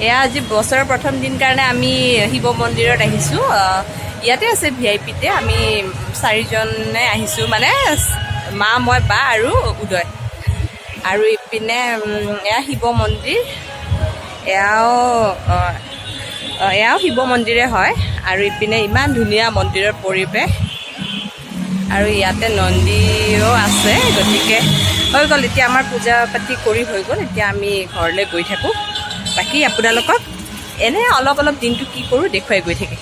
এয়া আজি বছৰৰ প্ৰথম দিন কাৰণে আমি শিৱ মন্দিৰত আহিছোঁ। ইয়াতে আছে ভিআইপিতে। আমি চাৰিজনে আহিছোঁ, মানে মা, মই, বা আৰু উদয়। আৰু ইপিনে এয়া শিৱ মন্দিৰ। এয়াও এয়াও শিৱ মন্দিৰে হয়। আৰু ইপিনে ইমান ধুনীয়া মন্দিৰৰ পৰিৱেশ আৰু ইয়াতে নন্দীও আছে। গতিকে হৈ গ'ল, এতিয়া আমাৰ পূজা পাতি কৰি হৈ গ'ল। এতিয়া আমি ঘৰলৈ গৈ থাকোঁ। বাকী আপোনালোকক এনে অলপ অলপ দিনটো কি কৰোঁ দেখুৱাই গৈ থাকিম।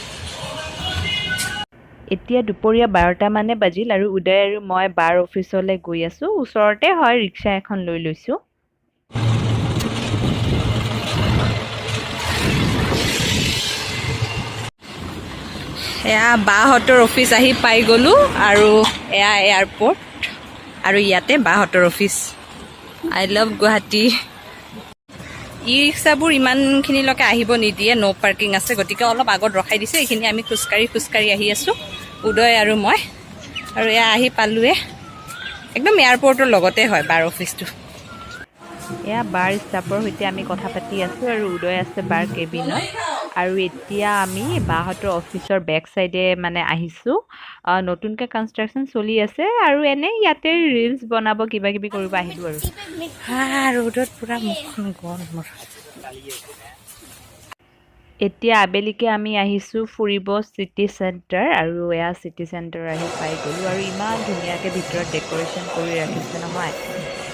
এতিয়া দুপৰীয়া 12টা মানে বাজিল আৰু উদয় আৰু মই বাৰ অফিচলৈ গৈ আছোঁ। ওচৰতে হয়, ৰিক্সা এখন লৈ লৈছোঁ। এয়া বাহঁতৰ অফিচ আহি পাই গ'লোঁ আৰু এয়া এয়াৰপৰ্ট আৰু ইয়াতে বাহঁতৰ অফিচ। I love Guwahati. ই ৰিক্সাবোৰ ইমানখিনিলৈকে আহিব নিদিয়ে, ন' পাৰ্কিং আছে, গতিকে অলপ আগত ৰখাই দিছে। এইখিনি আমি খোজকাঢ়ি খোজকাঢ়ি আহি আছোঁ, উদয় আৰু মই। আৰু এয়া আহি পালোৱে, একদম এয়াৰপৰ্টৰ লগতে হয় বাৰ অফিচটো। এয়া বাৰ ষ্টাফৰ সৈতে আমি কথা পাতি আছোঁ আৰু উদয় আছে বাৰ কেবিনত। আৰু এতিয়া আমি বাহঁতৰ অফিচৰ বেক চাইডে মানে আহিছোঁ। নতুনকৈ কনষ্ট্ৰাকশ্যন চলি আছে আৰু এনেই ইয়াতে ৰিলচ বনাব, কিবা কিবি কৰিব আহিলোঁ আৰু। ৰ'দত পূৰা মুখখন গৰম মোৰ। এতিয়া আবেলিকে আমি আহিছোঁ ফুৰিব চিটি চেণ্টাৰ আৰু এয়া চিটি চেণ্টাৰ আহি পাই গ'লোঁ আৰু ইমান ধুনীয়াকৈ ভিতৰত ডেক'ৰেশ্যন কৰি ৰাখিছে নহয়।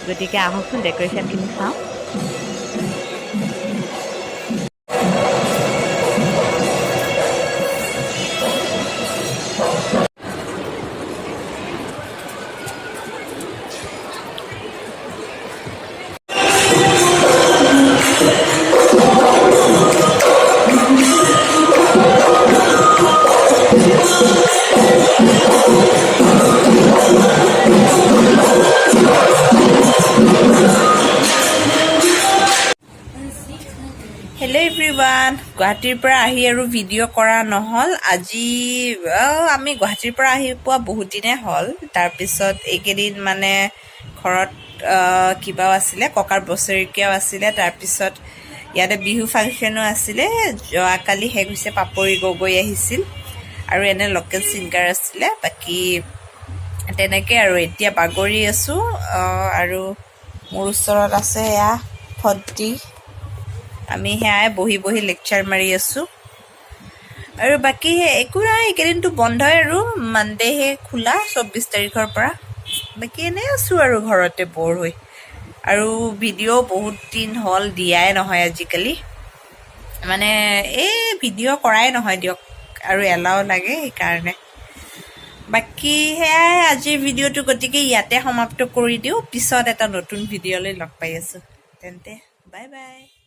গতিকে আহকচোন, ডেক'ৰেশ্যনখিনি চাওঁ। হেল্ল' এভৰিৱান, গুৱাহাটীৰ পৰা আহি আৰু ভিডিঅ' কৰা নহ'ল। আজি আমি গুৱাহাটীৰ পৰা আহি পোৱা বহুত দিনেই হ'ল। তাৰপিছত এইকেইদিন মানে ঘৰত কিবাও আছিলে, ককাৰ বছৰেকীয়াও আছিলে, তাৰপিছত ইয়াতে বিহু ফাংচনো আছিলে। যোৱাকালি শেষ হৈছে। পাপৰি গগৈ আহিছিল আৰু এনে লোকেল ছিংগাৰ আছিলে। বাকী তেনেকৈ আৰু এতিয়া বাগৰি আছোঁ আৰু মোৰ ওচৰত আছে এয়া ভণ্টি। আমি সেয়াই বহি বহি লেকচাৰ মাৰি আছোঁ আৰু বাকী একো নাই। এইকেইদিনটো বন্ধই আৰু মানডেহে খোলা, 24 তাৰিখৰ পৰা। বাকী এনেই আছোঁ আৰু ঘৰতে ব'ৰ হৈ। আৰু ভিডিঅ' বহুত দিন হ'ল দিয়াই নহয়। আজিকালি মানে এই ভিডিঅ' কৰাই নহয় দিয়ক আৰু এলাও লাগে সেইকাৰণে। বাকী সেয়াই আজিৰ ভিডিঅ'টো, গতিকে ইয়াতে সমাপ্ত কৰি দিওঁ। পিছত এটা নতুন ভিডিঅ'লৈ লগ পাই আছোঁ। তেন্তে বাই বাই।